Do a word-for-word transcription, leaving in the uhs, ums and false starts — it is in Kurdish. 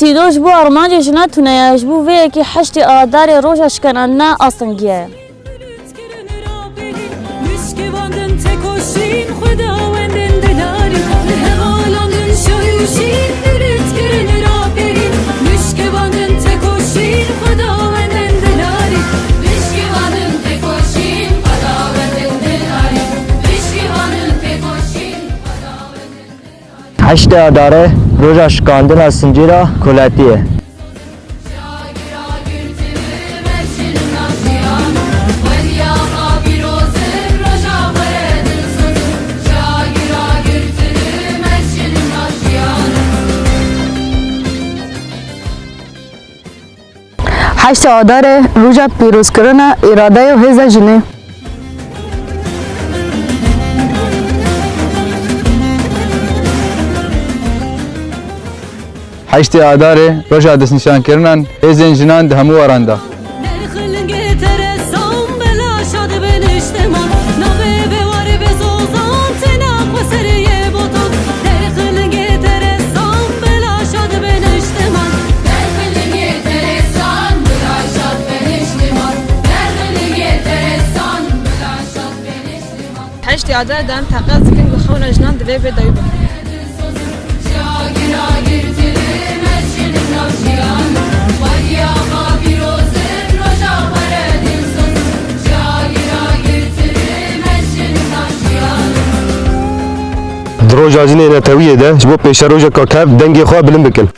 Sîdo ji bo armancê jina tune ye, ji bo vê yekê heştê Adarê roja şikanandina astengiyê ye. Heştê Adarê roja şikandina sincêra koletî ye. Heştê Adarê roja pîrozkirina îradeya hêza jinê. Heştê Adarê roja destnîşankirinan hêzên jinan di hemû weran de. Heştê Adar de em teqez dikin ku xewna jinan divê bê dawî bikin. Di roja jinê netewiyê de ji bo pêşerojeka kev dengê xwe bilind bikin.